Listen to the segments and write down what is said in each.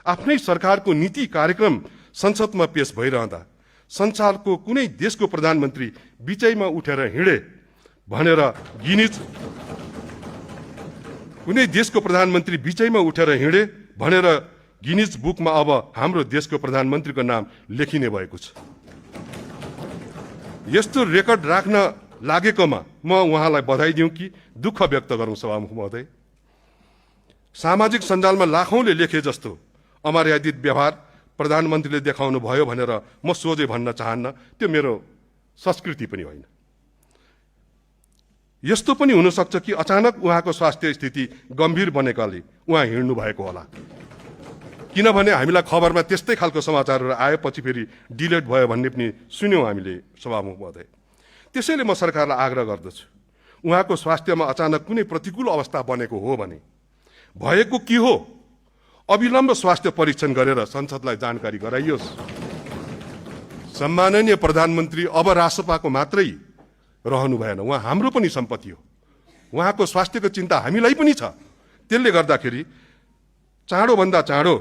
आफ्नै सरकारको नीति कार्यक्रम संसदमा पेश भइरहँदा संसारको कुनै देशको प्रधानमन्त्री बिचैमा उठेर हिँडे भनेर कुनै देशको प्रधानमन्त्री बिचैमा उठेर हिँडे भनेर गिनिज बुकमा अब हाम्रो देशको प्रधानमन्त्रीको नाम लेखिने भएको छ। यस्तो रेकर्ड राख्न लागेकोमा म उहाँलाई बधाई दिउँ कि दुःख व्यक्त गरौँ सभामुख महोदय। सामाजिक सञ्जालमा लाखौंले लेखे जस्तो अमर्यादित व्यवहार प्रधानमन्त्रीले देखाउनु भयो भनेर म सोझै भन्न चाहन्न, त्यो मेरो संस्कृति पनि होइन। यस्तो पनि हुन सक्छ कि अचानक उहाँको स्वास्थ्य स्थिति गम्भीर बनेकाले उहाँ हिँड्नु भएको होला, किनभने हामीलाई खबरमा त्यस्तै खालको समाचारहरू आएपछि फेरि डिलेट भयो भन्ने पनि सुन्यौं हामीले सभामुख महोदय। त्यसैले म सरकारलाई आग्रह गर्दछु, उहाँको स्वास्थ्यमा अचानक कुनै प्रतिकूल अवस्था बनेको हो भने भएको के हो अविलम्ब स्वास्थ्य परीक्षण गरेर संसदलाई जानकारी गराइयोस्। सम्माननीय प्रधानमन्त्री अब राष्ट्रपाको मात्रै रहनु भएन, उहाँ हाम्रो पनि सम्पत्ति हो। उहाँको स्वास्थ्यको चिन्ता हामीलाई पनि छ। त्यसले गर्दाखेरि चाँडोभन्दा चाँडो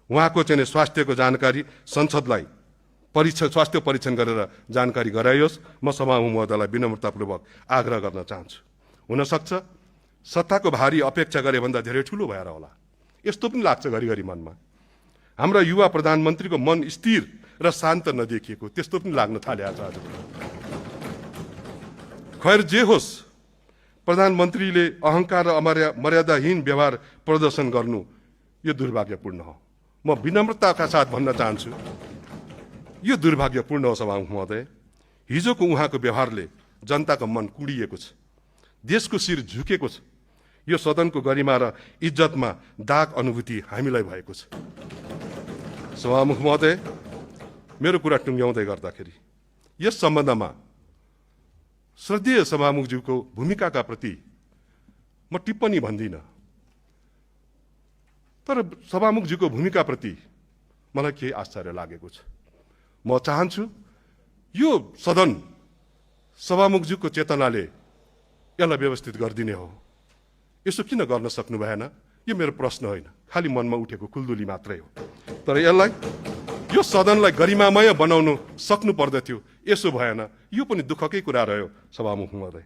उहाँको चाहिँ स्वास्थ्यको जानकारी संसदलाई स्वास्थ्य परीक्षण गरेर जानकारी गराइयोस्। म सभामुख महोदयलाई विनम्रतापूर्वक आग्रह गर्न चाहन्छु। हुन सक्छ सत्ताको भारी अपेक्षा गरे भन्दा धेरै ठुलो भएर होला, यस्तो पनि लाग्छ घरिघरि मनमा। हाम्रा युवा प्रधानमन्त्रीको मन स्थिर र शान्त नदेखिएको त्यस्तो पनि लाग्न थालेको छ आज। खैर जे होस्, प्रधानमन्त्रीले अहंकार र मर्यादाहीन व्यवहार प्रदर्शन गर्नु यो दुर्भाग्यपूर्ण हो। म विनम्रताका साथ भन्न चाहन्छु, यो दुर्भाग्यपूर्ण हो सभामुख महोदय। हिजोको उहाँको व्यवहारले जनताको मन कुडिएको छ, देशको शिर झुकेको छ। यो सदनको गरिमा र इज्जतमा दाग अनुभूति हामीलाई भएको छ। सभामुख महोदय, मेरो कुरा टुङ्ग्याउँदै गर्दाखेरि यस सम्बन्धमा श्रद्धेय सभामुखज्यूको भूमिकाका प्रति म टिप्पणी भन्दिनँ, तर सभामुखज्यूको भूमिका प्रति मलाई केही आश्चर्य लागेको छ। म चाहन्छु यो सदन सभामुखज्यूको चेतनाले यसलाई व्यवस्थित गरिदिने हो। यसो किन गर्न सक्नु भएन? यो मेरो प्रश्न होइन, खालि मनमा उठेको खुल्दुली मात्रै हो। तर यसलाई यो सदनलाई गरिमामय बनाउनु सक्नु पर्दथ्यो, यसो भएन। यो पनि दुःखकै कुरा रह्यो सभामुख महोदय।